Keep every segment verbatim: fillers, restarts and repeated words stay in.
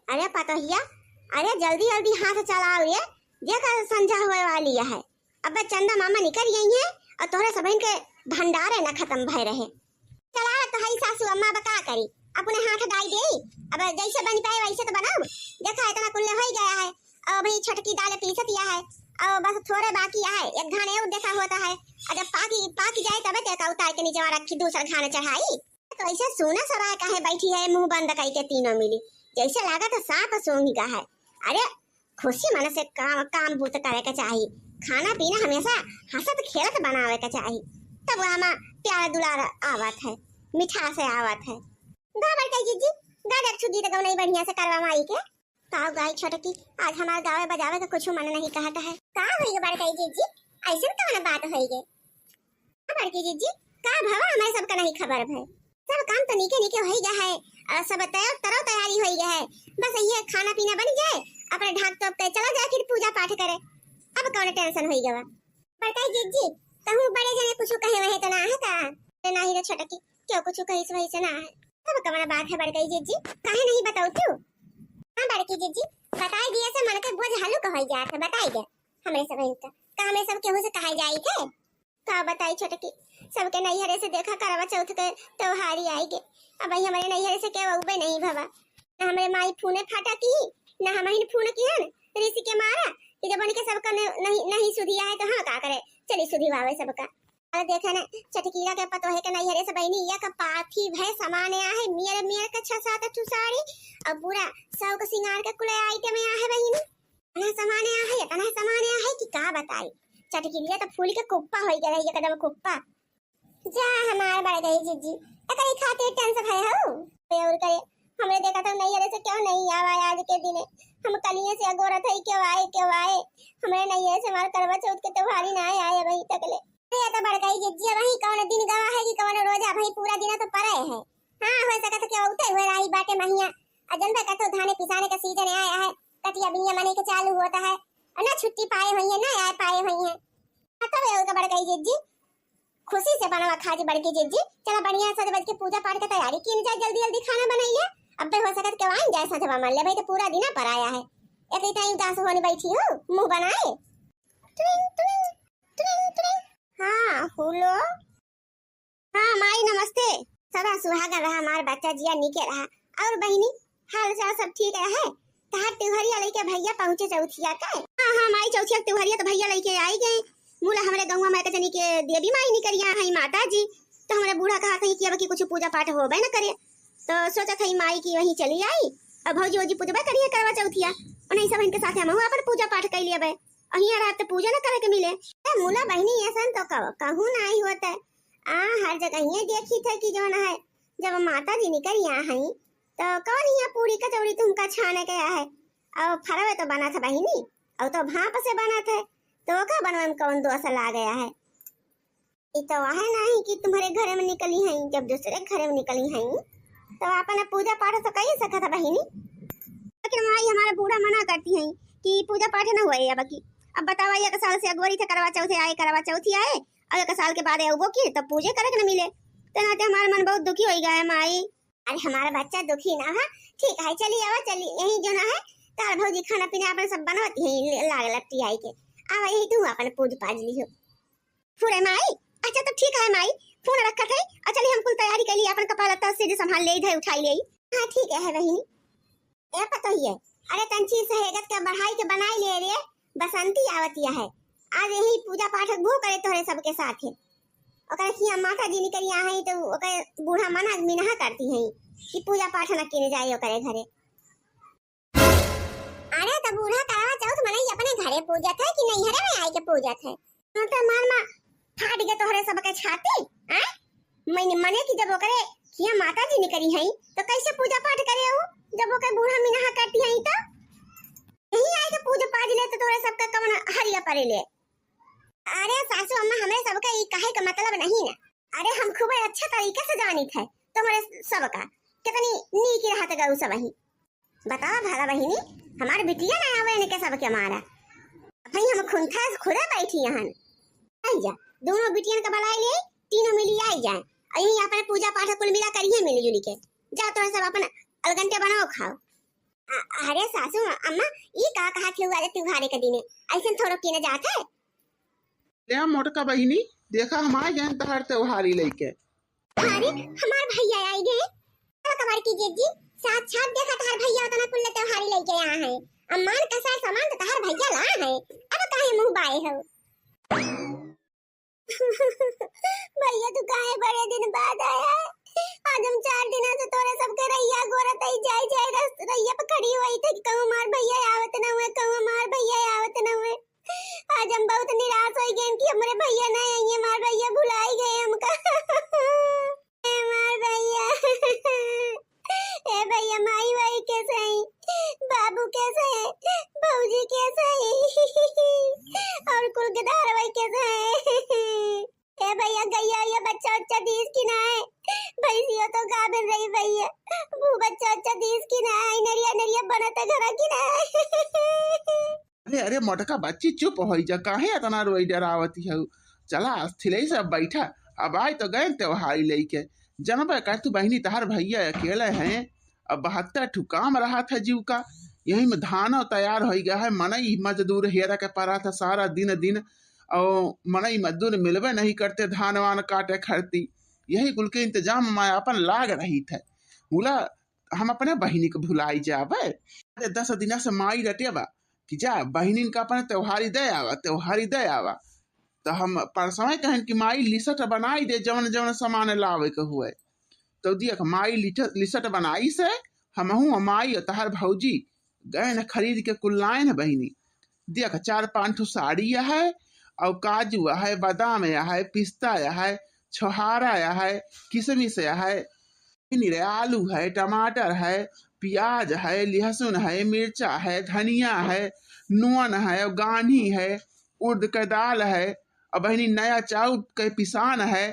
अरे पतोहिया, अरे जल्दी जल्दी हाथ चलाओ रे, देखा संझा होए वाली है। अब चंदा मामा निकल गई हैं और तोहरे सबहिन के भंडारे न खत्म भय रहे। चला तो हई सासू अम्मा, अब का करी, अपने हाथ डाई देई। अब जैसे बन पाए वैसे तो बनाओ। देखा इतना कुल्ले हो ही गया है, और भाई छोटकी दाल पीसत या है, और बस थोड़े बाकी है, एक घाने और देखा होता है। और जब पाकी पाकी जाए तबे तेका उतार के नीचे रखी, दूसर घाने चढ़ाई। तो ऐसे सूना सराय काहे बैठी है, मुंह बंद कई के तीनों मिली, जैसे लागत सांप सूंघ गा है। अरे खुशी मन से काम काम बूत करे के चाही, खाना पीना हमेशा हंसत खेलत बनावे के चाही, तब वहाँ प्यार दुलार आवत है, मिठास आवत है। गा बड़काई जीजी, गा दे, अच्छू गीत गौनई बढ़िया से करवा माई के। का गाई छोटकी, आज हमार गावे बजावे के कुछ मन नहीं कहत है। का होई गे बड़काई जीजी, ऐसन कौन बात होई गे? हाँ बड़की जीजी, का भवा, हमारे सबका नहीं खबर भय। सब काम तो नीके नीके होई गा है, और सब तैयार तरह तैयारी होई गा है। बस ये खाना पीना बन जाए, अपने ढाक टोप के चला जाए फिर पूजा पाठ करे। अब कौन टेंशन होई गवा? बड़काई जीजी, कहूँ बड़े जने कुछ कहे वहे तो ना है का? अरे नाही रे छोटकी, क्यों कुछ कही वही से ना है। तब कौन बात है बड़काई जीजी, काहे नहीं बताऊ तू? हाँ बड़की जीजी, बताई दिए से मन के बोझ हल्लुक होई जात है, बताई दे हमरे सब इनका, का हमरे सब केहू से कहा जाई के? का बताई छोटकी, सबके नैहरे से देखा करवा चौथ के त्योहारी आई गे। अब भाई हमारे नैहरे से केहू अउबे नहीं भवा, ना हमरे माई फोने फाटा की, ना हमहिन फोन किहन, रिसी के मारा कि जब उनके सबका न-, नहीं, नहीं सुधिया है तो हाँ का करे, चली सुधिवावे सबका। अरे देखे ना, चटकीला के पतोहे के नैहरे से बहिनी एक पाथी भय सामान आए है, मियर मियर के छह सात ठू साड़ी और पूरा शौक सिंगार के कुल आइटम आए है बहिनी। इतना सामान आए है, इतना सामान आए है कि का बताई। चटकीला तो फूल के कुप्पा हो गया है, एकदम कुप्पा। जा हमार बड़काई जीजी, एकरे खातिर टेंशन है हो। और करे, हमरे देखा तो नैहरे से क्यों नहीं आवा आज के दिने। हम कलिए से अगोरत है, क्यों आए, क्यों आए। हमरे नैहरे से हमार करवा चौथ के त्योहारी ना आए अभी तक ले। ये तो बड़काई जीजी, अबही कौन दिन गवा है कि कौन रोज, अबही पूरा दिन तो परे है। हाँ, हो सकत है कि उते हुए रही बाटे महिया। आ जनबे करतो धाने पिसाने का सीजन आया है, कटिया बिनिया मने के चालू होता है। और ना छुट्टी पाए हुई है, ना आए पाए हुई है। हाँ, तब ये का बड़काई जीजी, खुशी से बनवा खाजी बड़की जीजी। चला बढ़िया सज बज के पूजा पाठ के तैयारी की जाए, जल्दी जल्दी खाना बनाई ले। अबे हो सकत के वाइन जाए सजवा मान ले भाई, तो पूरा दिन पर आया है। एक ही टाइम उदास होने बैठी हो, मुंह बनाए। ट्विंग, ट्विंग, ट्विंग, ट्विंग। हाँ, हेलो। हाँ माई नमस्ते। सदा सुहागा रहा हमार बच्चा, जिया निके रहा। और बहिनी, हाल चाल सब ठीक रहे? तहार तिवहरिया लइके भैया पहुँचे चौथिया के? हाँ, हाँ माई, चौथिया के तिवहरिया तो भैया लइके आई गए। मूला हमरे गौवा में एक जनी के देवी माई निकरिया है माता जी, तो हमरे बूढ़ा कहा कहीं कि अब की कुछ पूजा पाठ होबे न करे, तो सोचत है माई की वहीं चली आई और भौजी वौजी पूजबे करिए करवा चौथिया, उन्हीं सब इनके साथ हम अपन पूजा पाठ कर लेबे। अहिया रात तो पूजा न करे के मिले। ए, मुला बहिनी, ऐसन तो कहो, कहूँ ना आई होत है। आ, हर जगह ये देखी थे कि जौन है, जब माता जी निकल यहाँ हैं, तो कौन यहाँ पूरी कचौड़ी तुमका छाने के है? और फरवे तो बना था बहिनी, और तो भाप से बना थे, तो का बनवे में कौन दोष ला गया है? ई तो वह नहीं कि तुम्हारे घर में निकली हैं, जब दूसरे घर में निकली हैं, तो अपन पूजा पाठ तो कर ही सकत है बहिनी। लेकिन माई हमारा बूढ़ा मना करती हैं कि पूजा पाठ ना हुए अब की। अब बतावा, एक साल से अगोरी थे करवा चौथ आए, करवा चौथ आए, और एक साल के बाद अउबो की तब पूजे करे के न मिले, तो नाते हमारा मन बहुत दुखी हो गया है माई। अरे हमारा बच्चा दुखी ना है, ठीक है, चली आवा, चली यही जो ना है, तार भौजी खाना पीना अपन सब बनवती है, लाग लपटी आई के, आवा यही तू अपन पूज पाज लिहो। फुरे माई, अच्छा तो ठीक है माई, फोन रखत है, और चली हम कुल तैयारी कर ली, अपन कपड़ा लत्ता से जो संभाल ले, इधर उठाई ले। हाँ ठीक है बहिनी। ए पतोहिए, अरे तंची सहेगत के बढ़ाई के बनाई ले रे, बसंती आवतिया है, आज यही पूजा पाठ वो करे तोहरे सबके साथ है। ओकर हिया माता जी निकरिया है तो ओकर बूढ़ा मना मिनहा करती है कि पूजा पाठ न किने जाए ओकरे घरे। अरे तो बूढ़ा करवा चौथ मनई अपने घरे पूजत है कि नैहरे में आए के पूजत है? हाँ तो मार मार फाट गए तोहरे सबके छाती, हैं? मैंने मने कि जब ओकरे हिया माता जी निकरी हैं तो कैसे पूजा पाठ करे हो जब ओकर बूढ़ा मिनहा करती हैं तो? यही आए के पूज पाज ले तो तोहरे सबके कवन हरिया परे ले। अरे सासू अम्मा, हमरे सबके ई कहे के मतलब नहीं ना। अरे हम खूब अच्छा तरीके से जानी थे तुम्हारे सबका, कितनी नीक रहत गऊ सब ही। बतावा भला बहिनी, हमार बिटिया ना आवे इनके सबके मारा। भाई हम खुंथा खुदे बैठी हन। आई जा, दोनों बिटियन का बुलाई ले, तीनों मिली आई जाए। और यही अपने पूजा पाठ कुल मिला करिए मिली जुली के। जा तो सब अपना अलगंटे बनाओ खाओ। अ-, अरे सासू अम्मा, ई का कहत हऊ आज त्योहारे के दिने? अइसन थोड़ो किने जात है। ले मोटका बहिनी, देखा हम आइ गएन तहार त्योहारी लइके। अरे, हमार भइया आइ गए। अब कबर की जीजी, साक्षात देखा तहार भइया ओतना कुल त्योहारी लइके आए हैं। अम्मान कसा सामान तो तहार भइया ला है। अब काहे मुँह बाए हो? भइया, तू काहे बड़े दिन बाद आया है? आज हम चार दिना से तोरे सबके रहिया गोरत हई, जाई जाई रस-, रहिया पे खड़ी हुई थे कि कहूँ हमार भइया आवत ना हुए, कहूँ हमार भइया आवत ना हुए। आज हम बहुत निराश होइ गए कि हमरे भइया ना आइए, हमार भइया भुलाई गए हमका। ए हमार भइया, ए भइया, माई वाई कैसे है, बाबू कैसे है, भौजी कैसे है, और कुल के धारावाहिक कैसे है? ए भइया, गइया, ये बच्चा उच्चा दीस कि नाहीं? भैंसियो तो गाभिन रही भइया, वो बच्चा उच्चा दीस कि नाहीं? नरिया नरिया बनत है घरा कि नाहीं? अरे, अरे, मोटका बच्ची, चुप होइ जा, काहे इतना रोई डरावती हऊ? चला, अस्थिरई से अब बैठा, अब आइ तो गए त्योहारी लइके। जनबे कर तू बहिनी, तहार भइया अकेले हैं, अब बहत्तर ठू काम रहत है जीव का। यही में धानो तैयार होइ गया है, मनई मजदूर हेरा के परा था सारा दिन दिन, और मनई मजदूर मिलबे नहीं करते धान वान काटे खरती। यही कुल के इंतजाम में अपन लाग रही थे। बोला, हम अपने बहिनी के भुलाई जाबे? अरे, दस दिना से माई रटे बा कि जा बहिनिन का अपने त्योहारी दे आवा, त्योहारी दे आवा। तो हम परसवे कहन कि माई लिस्ट बनाई दे, जवन जवन सामान लावे के हुए। तो दिया कि माई लिट-, लिस्ट बनाई से हमहू माई और तहार भौजी गए न खरीद के कुल लाए न बहिनी। देख, चार पाँच ठो साड़ी है, और काजू है, बादाम है, पिस्ता है, छोहारा है, किशमिश है, फिर आलू है, टमाटर है, प्याज है, लहसुन है, मिर्चा है, धनिया है, नून है, और गान्ही है, उर्द के दाल है, और बहिनी नया चाउर के पिसान है,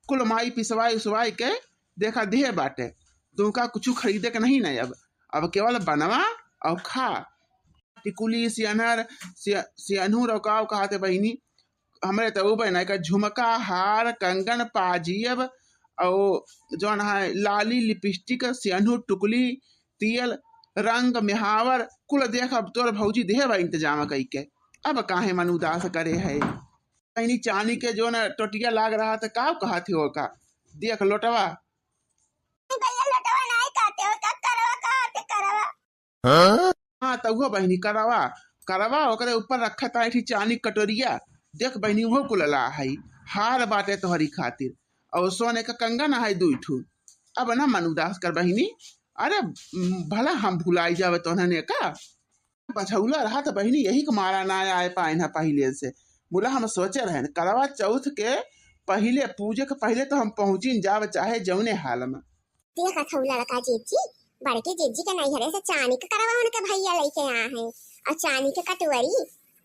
कुल माई पिसवाई उसवाई के देखा देह बाटे। तुमका कुछ खरीदे के नहीं ना अब, अब केवल बनवा और खा। टिकुली, सियनहर, सिय-, सियनहू रौकाव कहाते बहिनी, हमरे तो उबे ना का झुमका, हार, कंगन, पाजियब, और जौन है लाली, लिपस्टिक, सियनहू, टुकली, तेल, रंग, मेहावर, कुल देख अब तोर भौजी देहे बा इंतजाम कई के। अब काहे मन उदास करे है? बहिनी चानी के जौन टोटिया लाग रहा था, का कहा थी ओका? देख लोटवा। भैया लोटवा नहीं कहते हो, का करवा कहते करवा? हाँ? हाँ, तउहो बहिनी, करवा, करवा, ओकरे ऊपर रखा था एक ठी चानी कटोरिया। देख बहिनी, उहो कुल ला है, हार बाटे तोहरी खातिर, और सोने का कंगन है दुई ठू। अब ना मन उदास कर बहिनी, अरे, म, भला हम भुलाई जावे तोहने का? बझौला रहा तो बहिनी, यही के मारा ना आए पाए ना पहिले से। बोला, हम सोचे रहे करवा चौथ के पहिले, पूजे के पहिले तो हम पहुँचिन जावे, चाहे जौने हाल में। देखत हऊ लड़का जीजी, बड़के जीजी के नैहरे से चानी के करवा उनके भैया लइके आ हैं, और चानी के कटोरी,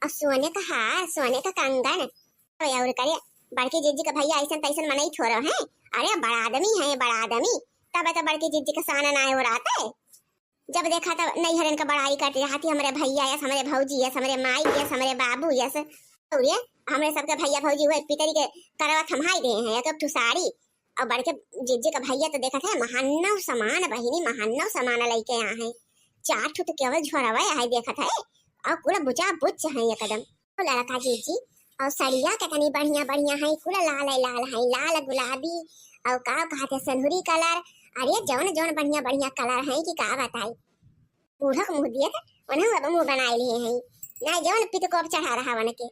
और सोने का हार, सोने का कंगन। अरे और करे, बड़के जीजी के भैया ऐसन तैसन मनई थोड़ो हैं। अरे बड़ा आदमी है, बड़ा आदमी। तब तो बड़के जीजी के शान ना हो रहा है। जब देखा तब नैहरन के बड़ाई करते रहती, हमरे भैया यस, हमरे भौजी यस, हमरे माई यस, हमरे बाबू यस। और ये हमरे सबके भैया भौजी हुए पितरी के करवा थम्हाई दे हैं, एक एक ठू साड़ी। और बड़के जीजी का भैया तो देखत है, महानव समान बहिनी, महानव समान लइके आ है। चार ठो तो केवल झोरवा है देखत है, और पूरा बुचा बुच है एकदम। ओ लड़का जीजी, और सड़िया कितनी बढ़िया बढ़िया है, पूरा लाल है, लाल है, लाल गुलाबी, और का कहते सनहुरी कलर। अरे जौन जौन बढ़िया बढ़िया कलर है कि का बताई। बूढ़क मुँह दिए थे, उन्हें अब मुँह बनाए लिए हैं, ना जौन पितकोप चढ़ा रहा वन के।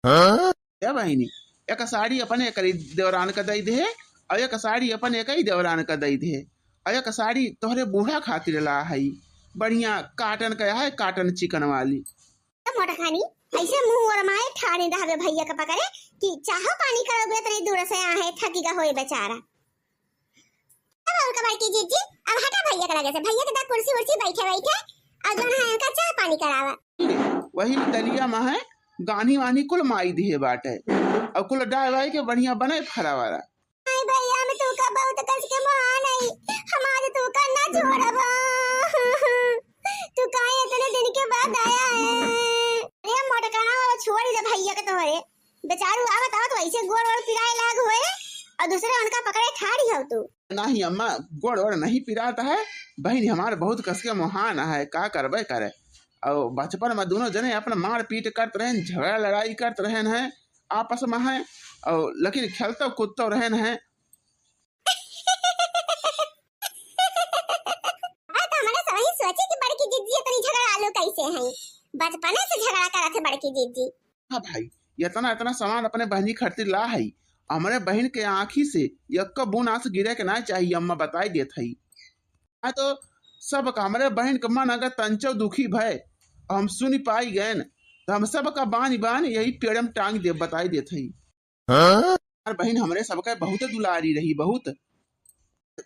हाँ? ए बहिनी, एक साड़ी अपने करी देवरान का दई दे, और एक साड़ी अपने कई देवरान का दई दे, और एक साड़ी तोहरे बूढ़ा खातिर ला है, बढ़िया काटन का है, काटन चिकन वाली। तो मोटकानी, ऐसे मुँह ओरमाए ठाड़े रहबे भैया का पकड़े कि चाहो पानी करोगे, इतनी दूर से आए हैं, थकी का होए बेचारा। अब उनका बड़की जीजी, अब हटा भैया के लगे से, भैया के दा कुर्सी उर्सी बैठे बैठे, और जौन है उनका चाह पानी करावा। वही दलिया में है, गान्ही वान्ही कुल माई दिहे बाटे, और कुल डाय वाई के बढ़िया बने फरावारा। आई भैया, हम तू का बहुत कस के महान है, हम आज तू का ना छोड़ब। तू काहे इतने दिन के बाद आया है? अरे मोटकाना, वो छोड़ दे भैया के तोहरे, बेचारू आवत आवत वैसे गोड़ वोड़ पिराए लाग हुए, और दूसरे उनका पकड़े ठाड़ी हो तू। नहीं अम्मा, गोड़ वोड़ नहीं पिराता है, बहिन हमार बहुत कस के मोहान है, का करबे करे। और बचपन में दोनों जने अपना मारपीट करत रहेन, झगड़ा लड़ाई करत रहेन है आपस में है, और लेकिन खेलतो कूदतो रहेन है। अब तो हमरे सब ही सोचे कि बड़की जिज्जी इतनी झगड़ालू कैसे हैं, बचपने से झगड़ा करत है बड़की जिज्जी। हाँ भाई, इतना इतना सामान अपने बहिनी खातिर ला है, हमरे बहिन के आँखी से यक्को बून आंसू गिरे के ना चाहिए, अम्मा बताई देत है। हाँ तो सब का हमरे बहिन के मन अगर तंचो दुखी भय, हम सुनी पाई गए न, तो हम सब का बांध बांध यही पेड़ में टांग दे, बताई देत है। हाँ? हमार बहिन हमरे सबका बहुत दुलारी रही, बहुत।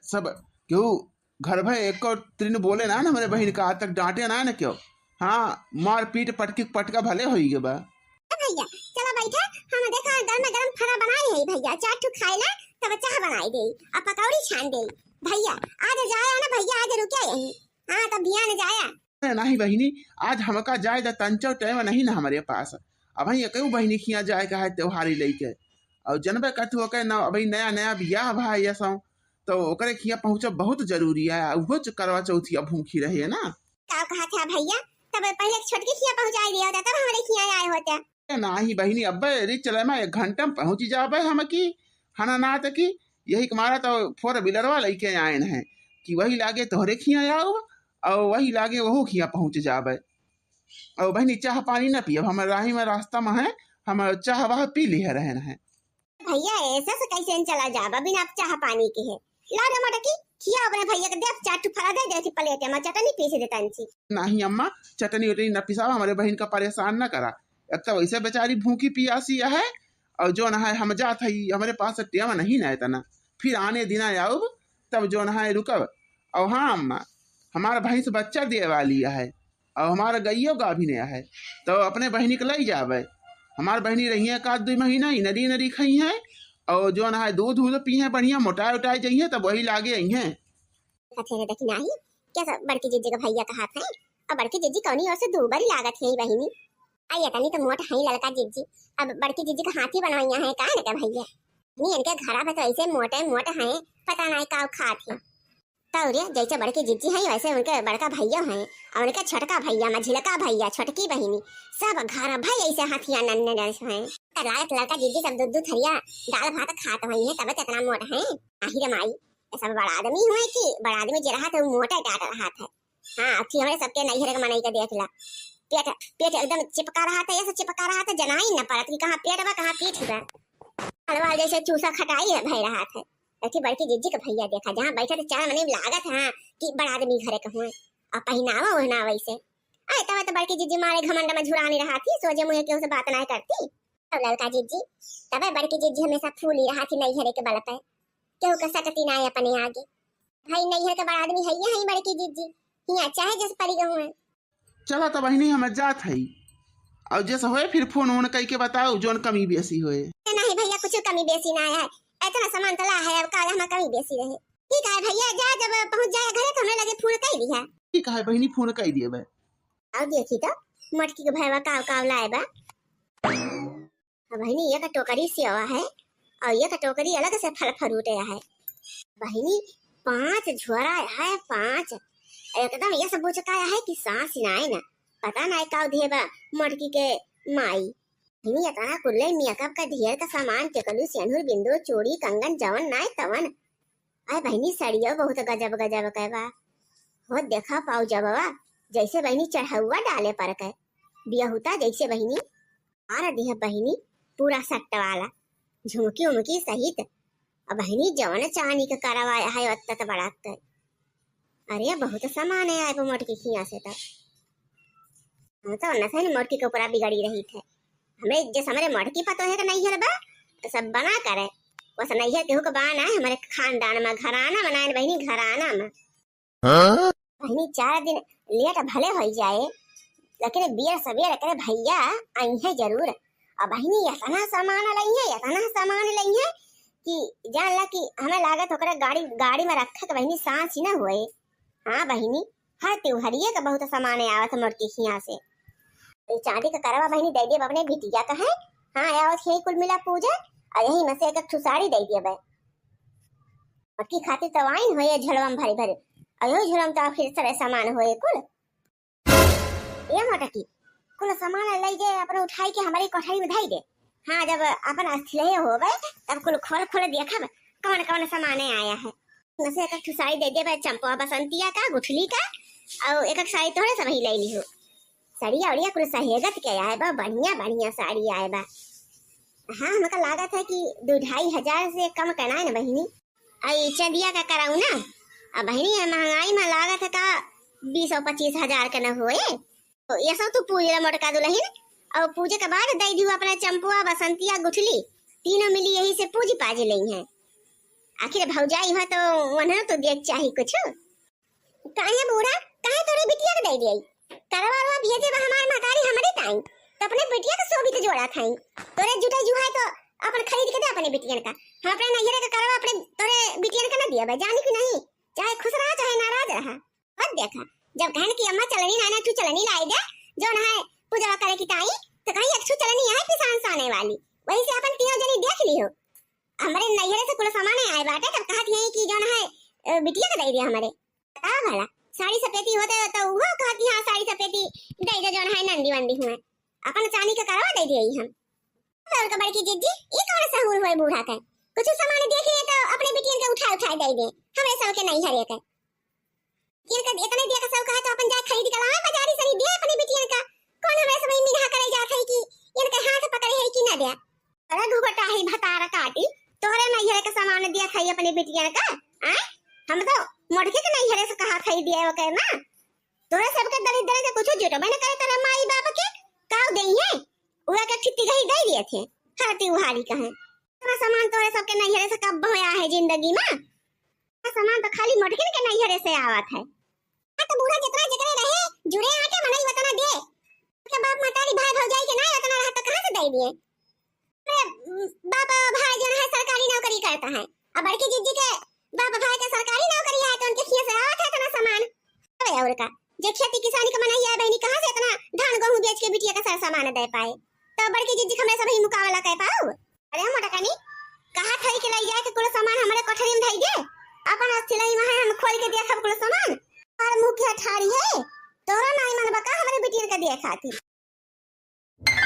सब केहू घर भर एको तृण बोले ना, ना हमरे बहिन का, आज तक डांटे ना, ना क्यों। हाँ, मारपीट पटकी पटका भले होई गए बा। ए भैया, चला बैठा, हम देखा गरम गरम फरा बनाए है भैया, चार ठो खाए ला, तब चाह बनाए दे, आ पकौड़ी छान दे। भैया, आज जाए ना भैया, आज रुके यही। हाँ, तब बिहान जाया। अरे नहीं बहिनी, आज हमका जाए दा, तंचो टाइम नहीं ना हमरे पास। अबही एकऊ बहिनी खिया जाए का है त्योहारी लेके। और जनबे करत हो के ना, अबही नया नया बियाह भा ये सौ, तो ओकरे खिया पहुँचब बहुत जरूरी है। उहो च-, करवा चौथिया भूखी रहे ना। का कहा था भैया, तब पहले छोटकी खिया पहुँचाई दिया होता, तब हमरे खिया आए होते। ए, नाही बहिनी, अब्बे रिच चले में एक घंटा में पहुँची जाबे हम की, हना ना त की, यही के मारा तो फोर व्हीलरवा लेके आए हैं कि वही लागे तोहरे खिया आउब और वही लागे वहू खिया पहुँच जाबे। और बहिनी, चाह पानी न पियब, हम राही में रास्ता में है, हम चाह वाह पी लिहे रहन है। भैया, ऐसे से कैसे न चला जाबा बिना चाह पानी के है? ला रे मोटकी, खिया अपने भैया के दे, चार ठो फरा दे, दे थी प्लेट में चटनी पीस दे तंची। नहीं अम्मा, चटनी उटनी न पिसावा, हमरे बहिन का परेशान न करा। एक तो वैसे बेचारी भूखी पियासी है, और जो न है हम जात है, हमरे पास टेम नहीं ना इतना, फिर आने दिना आउब, तब जो न है रुकब। और हाँ अम्मा, हमार भैंस बच्चा दे वाली है, और हमार गइयो गाभिन है, तो अपने बहिनी के लई जाबे। हमार बहिनी रही है का दुई महीना, इनरी इनरी खाई है, और जो न है दूध दूध पी है बढ़िया, मोटाए उटाए जाई है, तब वही लागे आई है। कथे रे देखी नाही, क्या सब बड़की जिज्जी का भैया का हाथ है, और बड़की जिज्जी कौनी ओर से दो बारी लागत है बहिनी। आई इतनी तो मोट है ललका जिज्जी, अब बड़की जिज्जी का हाथी बनवाइया है का न का भैया। नहीं, इनके घरा पे तो ऐसे मोटे मोटे हैं, पता नहीं का खात है। तौरे जैसे बड़की जिज्जी हैं, वैसे उनके बड़का भैया हैं, और उनके छोटका भैया, मझिलका भैया, छोटकी बहिनी, सब घर भर ऐसे हाथिया नन्हे नन्हे हैं। लागत लड़का जिज्जी सब दू दू थरिया दाल भात खात हुई हैं, तबे तो इतना मोट हैं। आही रे माई, ये सब बड़ा आदमी हुए कि बड़ा आदमी जे रहा था, वो मोटा टाटा रहा था। हाँ, अच्छी हमरे सबके नैहर के मनई के देख ला, पेट, पेट एकदम चिपका रहा था, ऐसे चिपका रहा था, जनाई न परत कि कहाँ पेट बा, कहाँ पीठ बा। हलवा जैसे चूसा खटाई है, भय रहा था। ऐसी बड़की जिज्जी के भैया देखा, जहाँ बैठे तो चार मने लागत है कि बड़ा आदमी घरे के हुए। और पहनावा ओढ़नावा वैसे। आए तब तो बड़की जिज्जी मारे घमंड में झुरानी रहा थी, सोझे मुँहे केहू से बात ना करती। तब ललका जिज्जी, तबे बड़की जिज्जी हमेशा फूली रहा थी नैहरे के बल पे। केहू के सटती ना अपने आगे। भाई नैहर के बड़ा आदमी है, ये है बड़की जिज्जी। हिया चाहे जस परी गहुए। चला तब बहिनी हम जात है, और जस होए फिर फोन वोन कई के बताओ, जोन कमी बेसी होए। नहीं भैया, कुछ कमी बेसी ना है, इतना सामान तो ला है, अब का हम कमी बेसी रहे। ठीक है भैया, जा, जब पहुँच जाए घरे तो हमरे लगे फोन कई दिया। ठीक है बहिनी, फोन कई दिए बे। और देखी तो मोटकी के भैया काव काव लाए बा। अब बहिनी, एक टोकरी सेवा है और एक टोकरी अलग से फल फ्रूट है। बहिनी, पाँच झोरा है, पाँच। एकदम ये सब बुचका है कि सांस ही ना आए ना। पता ना का देबा मोटकी के माई। बहिनी, इतना कुल्ले मेकअप का ढेर का सामान, टिकलू, सेनुर, बिंदु, चूड़ी, कंगन, जवन नाय तवन। अरे बहिनी, सड़ियो बहुत गजब गजब के बा। हो देखा पाउजवा, जैसे बहिनी चढ़ौआ डाले पर के। बियहुता जैसे बहिनी। आरा देह बहिनी, पूरा सट्ट वाला, झुमकी उमकी सहित। अब बहिनी जवन चानी के करवाया है, ओत्ता त बड़ा के। अरे, बहुत सामान है आए पे मोटकी खिया से तो। हम तो नसैन मोटकी के ऊपर बिगड़ी रही थे। हमरे, जैसे हमरे मोटकी पतो है कि नैहर बा, तो सब बना करे। बस नैहर केहू के बा ना, हमरे खानदान में घराना बनाए बहिनी, घराना में। हाँ? बहिनी, चार दिन लेट भले हो जाए, लेकिन बियर सवेर करे भैया आई है जरूर। अब बहिनी, इतना सामान लई है, इतना सामान लई है कि जान ला कि हमें लागत ओकरे गाड़ी, गाड़ी में रखे के बहिनी सांस ही ना होए। हाँ बहिनी, हर त्योहरिये के बहुत सामान आवत है मोटकी खिया से। ये चांदी का करवा बहिनी दे दिए अपने बिटिया का है। हाँ, आवत है कुल मिला पूजा, और यही में से एक एक ठो साड़ी दे दिए बे। मोटकी खातिर तो वाइन होए झोलवा में भरी भरी। अयो झोरा में तो आखिर सारे सामान होए कुल। ए मोटकी, कुल सामान लइ जे अपन उठाई के हमरे कोठरी में धइ दे। हाँ, जब अपन अस्थिलहे होबे, तब कुल खोल खोल देखब, कौन कौन सामान आया है। नसे एक एक ठो साड़ी दइ देबे, चंपवा बसंतिया का, गुठली का, अउ एक एक साड़ी तोहरे सबही लइ लिहो। साड़िया उड़िया कुल सहेगत के आए बा, बढ़िया बढ़िया साड़ी आए बा। हाँ, हमका लागत है कि दो ढाई हजार से कम के नाहीं न बहिनी। अई चंदिया का करउना, अब बहिनी, ये महंगाई में लागत है का बीस और पच्चीस हजार के न होए। तो ये सब तू पूज ले मोटका दुलहिन, अउ पूजे के बाद दइ दिहु अपना चंपुआ, बसंतिया, गुठली, तीनों मिली यही से पूज पाज लेइहैं। आखिर भौजाई हुआ तो उन्हें तो देख चाही कुछ। काहे बूढ़ा, काहे तोरे बिटिया के दइ दिए? करवा उरवा भेजे बा हमार महतारी हमरे ताई, तो अपने बिटिया के सोभित जोड़ा थाई। तोरे जुटे जुहाए तो अपन खरीद के दे अपने बिटियन का। हम अपने नैहरे के करवा अपने तोरे बिटियन का न दिया बा, जानी कि नहीं? चाहे खुश रहा, चाहे नाराज रहा। मत देखा, जब कहन कि अम्मा चलनी ना, ना तू चलनी लाई दे, जौन है पूजवा करे की ताई, तो कहीं एक ठू चलनी है पिसान साने वाली, वही से अपन तीनों जनी देख लिहो। हमरे नैहरे से कुल सामान आए बाटे, तब कहत यही कि जौन है, अ, बिटिया के दइ दे हमरे। बताओ भला, साड़ी सफेदी होते तो उहो कहत कि हाँ, साड़ी सफेदी दइ दे, जौन है नंदी वंदी हुए। अपन चानी के करवा दइ दिए हम। तो उनका बड़की जिज्जी, ई कौन सहूर हुए बूढ़ा के? कुछ सामान देख लिए तो अपने बिटियन के उठाए उठाए दइ दे, हमरे सबके नैहरे के। इनका इतने दिया का सब कहे तो अपन जाए खरीद के लावे बाजारी सरी दे अपने बिटियन का। कौन हमरा सब मिनहा करे जात है कि इनके हाथ पकड़े है कि ना दे? अरे घुघटा है भतार काटी, तोहरे नैहरे के सामान दिया खाई अपने बिटियन का, आय? हम तो मोटके के नैहरे से कहा खाई दिया ओके ना। तोहरे सबके दलिद्र के कुछ जुटबे न करे तोरे माई बाप के, काव देइहे? उहे के ठित्ती गही दे दिए थे, हरती उहारी कहे। इतना सामान तोहरे सबके नैहरे से कब होया है जिंदगी में? सामान तो खाली मोटकिन के नैहरे से आवत है। हाँ, तो बूढ़ा जितना जेकरे रहे, जुड़े आटे मनई उतना दे। के बाप महतारी भाई भौजाई के ना उतना रहा तो कहाँ से दे दिए? अरे, बाप भाई जन है सरकारी नौकरी करता है, अब बड़की जिज्जी के बाप भाई के सरकारी नौकरी है तो उनके खिया से आवत है इतना सामान। अरे और का, जे खेती किसानी के मनई है बहिनी, कहाँ से इतना धान गेहूं बेच के बिटिया के सर सामान दे पाए? तो बड़की जिज्जी के हमरे सबही मुकाबला कर पाऊ? अरे मोटकनी, कहा थई के लई जाए के कुल सामान हमरे कोठरी में धई दे, अपन अस्थिलई में है, हम खोल के देखब कुल सामान। और मुँह के अठारी है, तोहरा नाई मन बका हमरे बिटियन के दिए खातिर। ए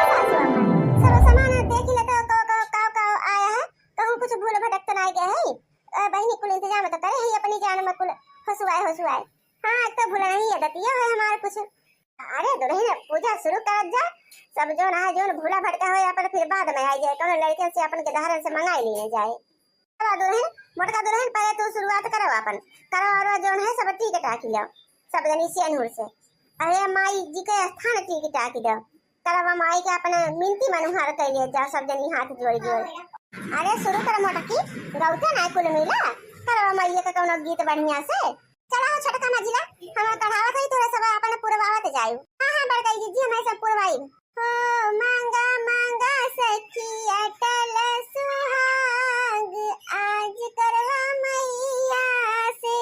सासू अम्मा, सब सामान देख ले तो का, का, का, का आया है, कहूँ कुछ भूल भटक तो नाई गए है? ए बहिनी, कुल इंतजाम तो करे है अपनी जान में कुल हसुआए, हसुआए। हाँ, एक तो भूला नहीं है, दतिया है हमार कुछ। अरे दुलहिन, पूजा शुरू करत जा, सब जौन है, जौन भूला भटका होए, अपन फिर बाद में आई जाए, कौनो लड़कन से अपन के दहरन से मंगाई लिए जाए। चला दुलहिन, मोटका दुलहिन, पहले तू शुरुआत करो अपन, करो और जौन है सब टीक टाकी लो, सब जनी सेनुर से, अरे माई जी के स्थान टीक टाकी लो, करवा माई के अपन मिनती मनुहार कर लिए जा, सब जनी हाथ जोड़ जोड़। अरे शुरू कर मोटकी, गौते ना कुल मिला, करवा माई के कौनो गीत बढ़िया से। चला हो छोटका मझिला, हम कढ़ावत हई, तोरे सब अपन पुरवावत जाई। हाँ, हाँ, बड़काई जीजी, हम सब पुरवाई। हो मांगा मांगा सखी अटल सुहाग, आज करवा मैया से।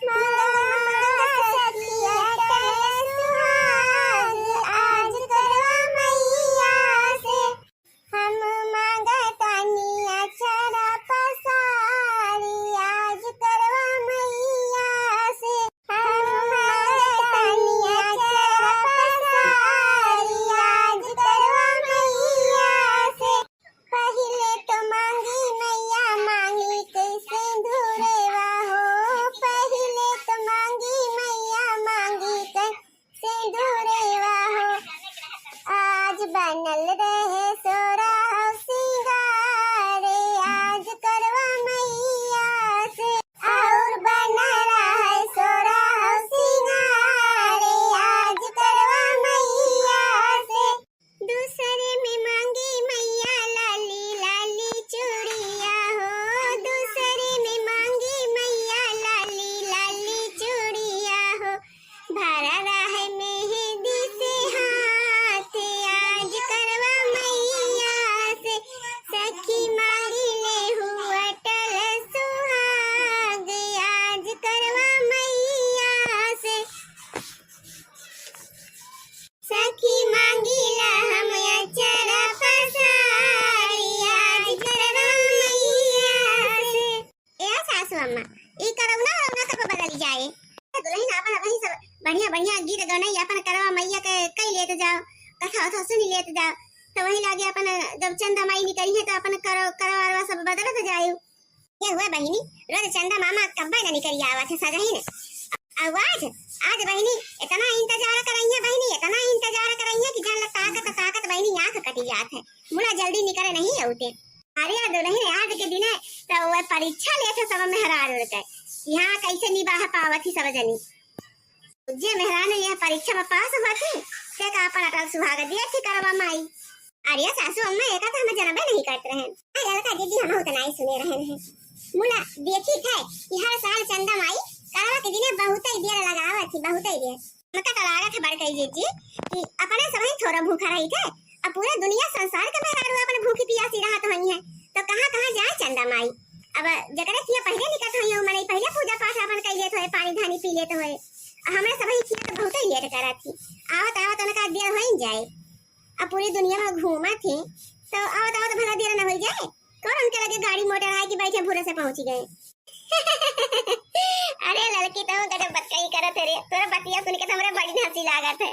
मांगा मांगा सखी अटल सुहाग, आज करवा मैया से। हम मांगतानी अचरा पसारी, आज करवा मैया से। हम मांगतानी अचरा पसारी, आज करवा मैया से। नहीं, अपन करवा मैया के कई लेत जाओ, कथा उथा सुनी लेत जाओ। तो वही लागे अपन जब चंदा माई निकली है तो अपन करो, करवा अरवा सब बदलत जायो। ये हुआ बहिनी, रोज चंदा मामा कब्बे न निकल आवत है सजही ने। अब आज, आज बहिनी इतना इंतजार करई है बहिनी, इतना इंतजार करई है कि जान ला ताकत ताकत बहिनी आँख कटी जात है। मुला जल्दी निकले नहीं होते। अरे दुलहिन, आज के दिने तो वह परीक्षा लेत है सब मेहरारू के, यहाँ कैसे निबाह पावत ही सब जनी। जे मेहरानू यह परीक्षा में पास होती, ते का अपन अटल सुहाग दिए थी करवा माई। अरे सासू अम्मा, एका तो हम जनबे नहीं करत रहन। अरे ललका दीदी, हम उतना ही सुने रहन है। मुला देखी थे कि हर साल चंदा माई करवा के दिने बहुत ही देर लगावत थी, बहुत ही देर। हमका तो लागत है बड़कई जीजी कि अपने सबही थोड़ा भूखा रही थे, अब पूरे दुनिया संसार के मेहरारू अपन भूखी पियासी रहत होई है, तो कहाँ कहाँ जाए चंदा माई। अब जकरे किया पहले निकट होई हो, मनई पहले पूजा पाठ अपन कई लेत होए, पानी धानी पी लेत होए। अब हमरे सबही किया तो बहुत ही लेट करत थी, आवत आवत उनका देर होई जाए। अब पूरी दुनिया में घूमत थी, तो आवत आवत भला देर न होई जाए। कौन उनके लगे गाड़ी मोटर आए कि बैठे भूरे से पहुंच गए। अरे ललकी, तो गजब बतकही करत है रे, तोरा बतिया सुन के तो हमरे बड़ी हंसी लागत है।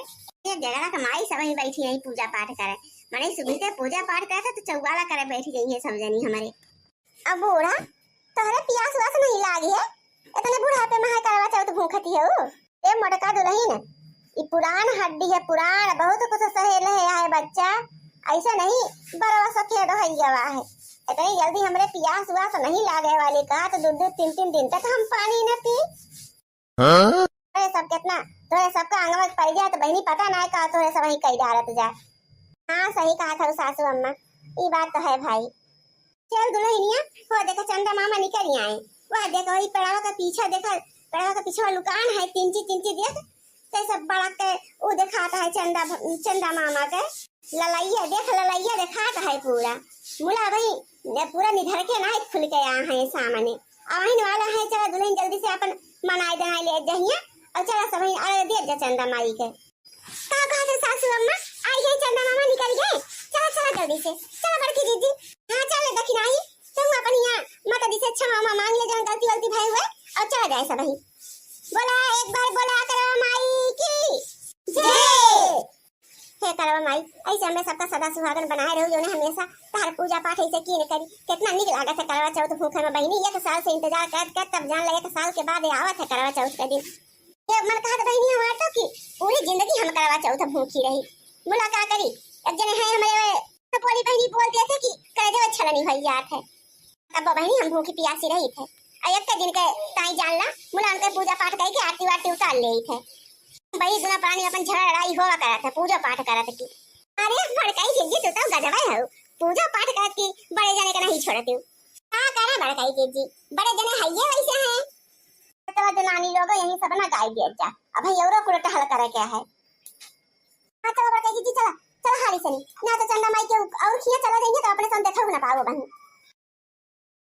ये जगरा के माई सब ही बैठी रही पूजा पाठ करे, मने सुबह से पूजा पाठ करे तो चौवाला करे बैठ गई है सब जनी हमारे। अब बूढ़ा, तोहरे पियास वास नहीं लागी है, इतने बुढ़ापे में है करवा चौथ भूखती है उ? ए मोटका दुलहिन, ई पुरान हड्डी है, पुरान, बहुत कुछ सहे लहे है बच्चा, ऐसे नहीं बरवा सफेद हो गवा है। इतनी जल्दी हमरे पियास उआस नहीं लागे वाली का, तो दो दो तीन तीन दिन तक हम पानी न पी। हाँ? तोरे सब कितना, तोरे सबका अंगवा के पड़ जाए तो बहिनी पता ना का तोरे सब वही कई डारत जा। हाँ सही कहा था सासू अम्मा, ई बात तो है भाई। चल दुलहिनिया, हो देखा चंदा मामा निकल आए। वह देखो, वही पेड़वा के पीछे देखा, पेड़वा के पीछे लुकान है, तिनची तिनची देख, ते सब बड़ा के उ देखात है चंदा भ-, चंदा मामा के ललैया देख, ललैया देखात है पूरा। मुला भाई, ये पूरा निधर के ना खुल के आ है सामने। अवहिन वाला है, चला दुलहिन जल्दी से अपन मनाई दनाई ले जहिया और चला सब अरे दे जा चंदा माई के। का कहत है सासू अम्मा? आई गए चंदा मामा निकल गए। चला, चला जल्दी से। चला बड़की दीदी। हाँ, चल दखिनाही। तुम अपन यहाँ माता दी से क्षमा उमा मांग ले, जौन गलती वलती भई हुए, और चला जाए सबही। बोला, एक बार बोला करो माई की जय। हे करवा माई, ऐसे हमें सबका सदा सुहागन बनाए रहो, जो ने हमेशा तार पूजा पाठ ऐसे की न करी। कितना निक लागत है करवा चौथ भूखे में बहिनी, एक साल से इंतजार करत करत तब जान लगे एक साल के बाद आवत है करवा चौथ का दिन। ये मन कहत बहिनी हमार तो कि पूरी जिंदगी हम करवा चौथ भूखी रही। मुला का करी, एक जने है हमारे सपोली बहिनी बोल दिए थे कि करे देवे छलनी भई जात है। तब बहिनी हम भूखी पियासी रही थे। और एक दिन के ताई जान ला, मुला उनके पूजा पाठ करके आरती वारती उतार ले थे। बड़ी दुना प्राणी अपन झगड़ा लड़ाई होवा करत है, पूजा पाठ करत की। अरे बड़काई जीजी, तू तो गजबे हो, पूजा पाठ करत की बड़े जने के नहीं छोड़त हो। का करे बड़काई जीजी, बड़े जने है ये वैसे हैं। तो जनानी लोग यही सब ना गाय दिया जा, अब है औरो कुल टहल करे क्या है। हाँ चलो बड़काई जीजी, चला, चला हाली सनी, ना तो चंदा माई के उप-, और खिया चला जाइए तो अपने संग देखा ना पाओ बहन।